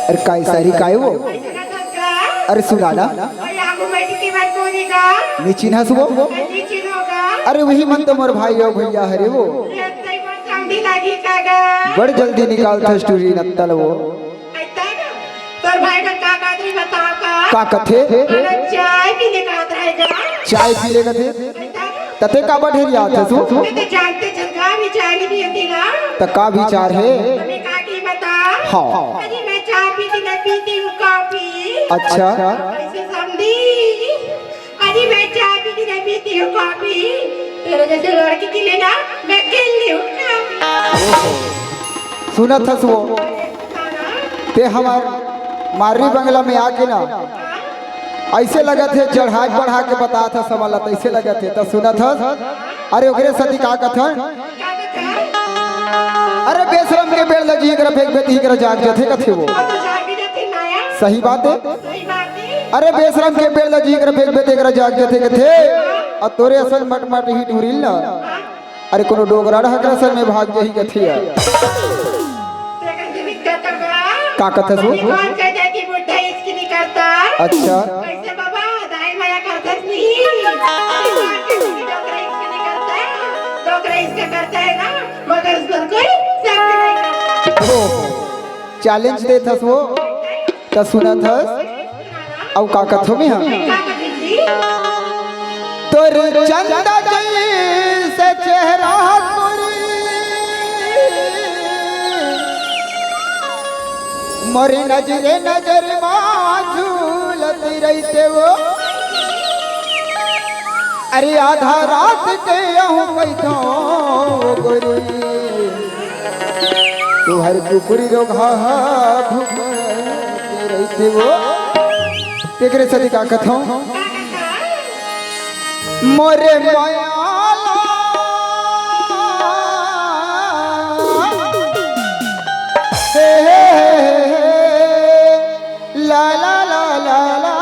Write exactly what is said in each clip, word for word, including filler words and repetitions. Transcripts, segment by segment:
अरे काय सारी काय वो? अइसे का धक्का? अरे सुना ना। अरे आगू बैठ के बात बोली का? नी चिन्हस वो? नी चिन्हो का? अरे वही मन तो मोर भाई हो भैया हरे वो। ये तई बात समझी लागी का गा? बड़ जल्दी निकालथस टूरी नत्तल वो। अइता ना? तोर भाई का का कादरी बताओ का? का कथे? अरे चाय पीने का आता है का? चाय पी ले कथे? अइता ना? तते काबर ढेरियाथस वो? मैं तो जानते जन का विचार ही नहीं होती ना। त का विचार हे? तुम्हें का की बता? हाँ। अरे मैं चाय पीती नहीं पीती हूँ कॉफी। अच्छा। ऐसे समझी। अरे मैं चाय पीती नहीं पीती हूँ कॉफी। तेरे जैसे लड़की के लिए ना मैं खेल ली हूँ कॉफी। सुनत हस वो? हाँ ना? ते हमार मारी बंगला में आके ना ऐसे लगत हे चढ़ाई बढ़ा के बतात हस हमला, तैसे लगत हे त सुनत हस। अरे ओकरे सती का कथन? अरे बेशरम के बेड़ ल जिही करा फेंक बेती करा जाग जथे कथे वो। सही बात हे। अरे बेशरम के बेड़ ल जिही करा फेंक बेती करा जाग जथे कथे। अउ तोरे असन मटमट ही ढूरिल ना। अरे कोनो डोकरा डहकरा सन में भाग जही कथे। का कथस वो? कौन कह जाए कि बुढ़ा इसकी नहीं करता? अच्छा। कैसे बाबा, दाई माया करता नहीं? डोकरा इसकी नहीं करता है, डोकरा इसका करता है ना, मगर उस पर कोई शक नहीं करता। ओ, challenge देथस वो। त सुनत हस, अउ का कथों में हम? तोर चंदा जैसे चेहरा तोरी, मोरी नजरे नजर मा झूलत रहिते वो। अरे आधा रात के अहूँ कहिथों गोरी। तुहर कुकुरी रोगहा भूखा के रहिते वो। तेकरे सती का कथों? मोरे मयाला। हे, हे, हे, हे, हे। ला, ला, ला, ला, ला।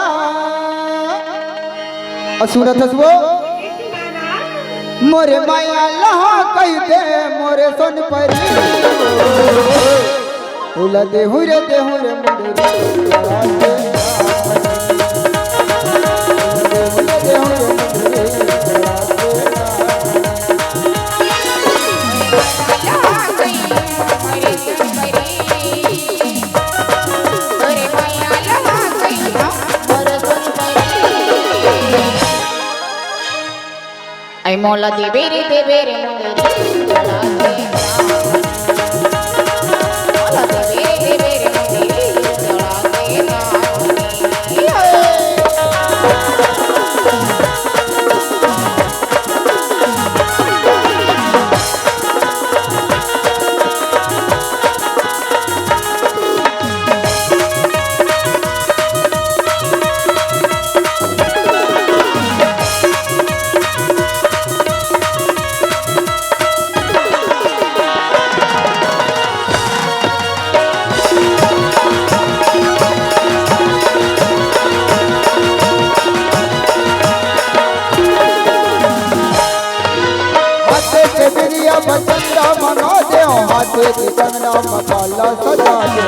अ, सुनत हस वो? मोरे माया लहा कहि दे, मोरे सोन परी। उला देहु रे, देहु रे मुंडरी। ऐ मोला देबे रे, देबे रे मुंदरी, मोला देबे रे, देबे रे मुंदरी। हाथे के बिरिया बचंदा मंगा दे, हाथे के कंगना मसाला सजा दे।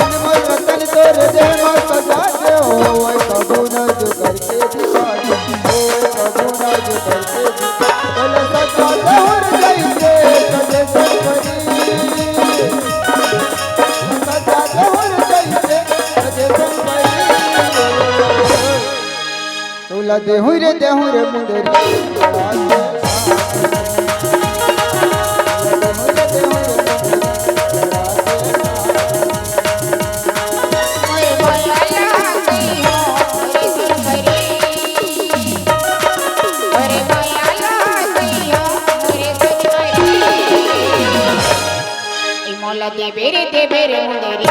अनमोल रतन तोरे देह में सजा दे, ओ कबू न जो करके दिखा दे, ओ कबू न जो करके दिखा दे। बोले सजा दे हर जैसे सजे संगरी। तोला देहु रे, देहु रे मुंदरी। मोला देबे रे, देबे रे मुंदरी।